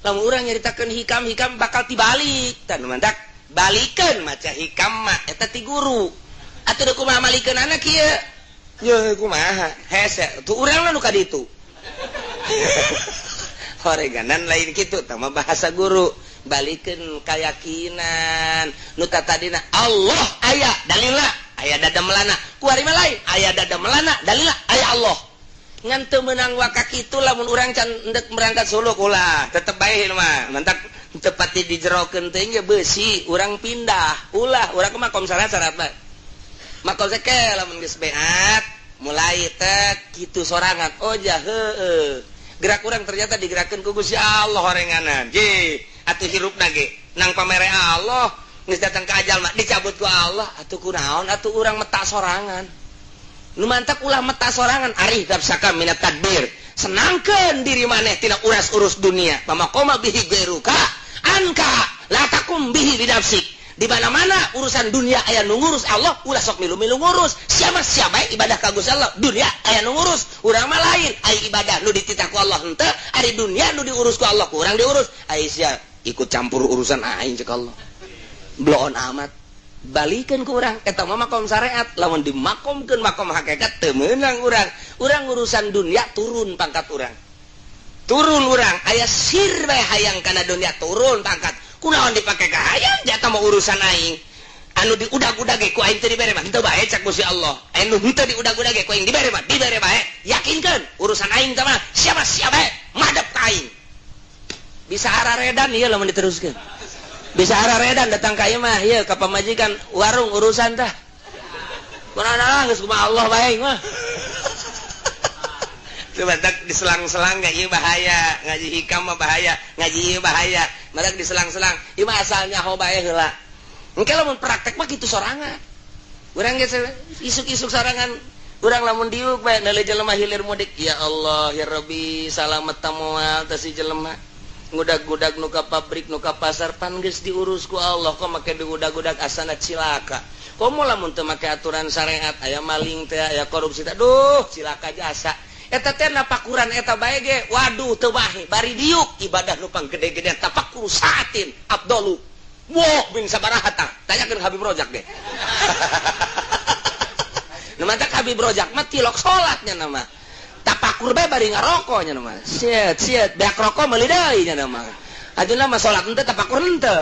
Lamun urang nyaritakeun hikam, hikam bakal tibalik. Tah, nu mantak balikeun maca hikam mah eta ti guru. Atuh da kumaha malikeun anak kieu? Ye kumaha? Hese tuh urang nu ka ditu. Horeganan lain kitu, tah mah bahasa guru. Balikeun keyakinan nu tadina Allah aya dalilna, aya dada melana. Kuari mah lain, aya dada melana, dalilna aya Allah. Ngan teu meunang waka kitu lamun urang can endek berangkat suluk, ulah, tetep bae mah. Mantak tepati dijerokeun teh ge beusi, urang pindah. Ulah, urang mah makom syarat syarat bae. Makom seke lamun geus beat mulai teh kitu sorangan. Oh ja heueuh. Gerak urang ternyata digerakkeun ku Gusti Allah horenganan. Je, atuh hirupna ge nang pamere Allah, geus datang ke ajal mah dicabut ku Allah, atuh kunaon atuh urang meta sorangan. Nu mantak ulah meta sorangan, arih nafsaka minat tadbir. Senangkeun diri maneh tina uras-urus dunia. Pamaqoma bihi ghairuka anka la takum bihi li nafsik. Di mana-mana urusan dunia aya nu ngurus Allah, ulah sok milu-milu ngurus. Siapa siapa ibadah ka Gusti Allah, dunia aya nu ngurus. Urang mah lain, aya ibadah nu dititah ku Allah henteu, ari dunia nu diurus ku Allah kurang diurus. Ai sia ikut campur urusan aing cek Allah. Bloon amat. Balikeun ku urang eta mah makom syariat, lamun dimakomkeun makom hakikat teu meunang urang. Urang urusan dunia turun pangkat urang. Turun urang, aya sir bae hayang kana dunia turun pangkat. Kunaon dipake ka hayang jatah mah urusan aing. Anu diudag-udag ge ku aing teu dibere mah henteu bae cak Gusti Allah. Anu henteu diudag-udag ge ku aing dibere mah dibere bae. Yakinkeun urusan aing teh mah siapa siapa bae madep ka aing. Bisa araredan ieu lamun diteruskeun. Bisa araredan datang ka ieu mah ieu ka pamajikan warung urusan tah. Kunaon geus kumaha Allah bae mah. Coba tak diselang-selang gak, ieu bahaya, ngaji hikam mah bahaya, ngaji ieu bahaya. Matak diselang-selang, ieu mah asalnya ho bae heula. Engke lamun praktek mah kitu sorangan. Urang geus isuk-isuk sorangan, urang lamun diuk bae neuleuh jelema hilir mudik, ya Allah ya Rabbi salamet ta moal teh si jelema. Ngudag-gudag nu ka pabrik nu ka pasar pan geus diurus ku Allah, kok make diudag-udag asana cilaka. Komo lamun teu make aturan syariat, aya maling teh, aya korupsi teh, duh cilaka jasa. Eta teh napakuran eta bae ge, waduh teu bae, bari diuk ibadah nu panggede-gedean tafakur saatin afdalu. Wah, bin sabaraha tah? Tanyakeun Habib Rojak deh. Nu mantak Habib Rojak mah tilok salatnya nama. Tapakur bae bari ngarokok nya nama. Siet siet beak rokok meuli deui nya nama. Ajeuna mah salat henteu tapakur henteu.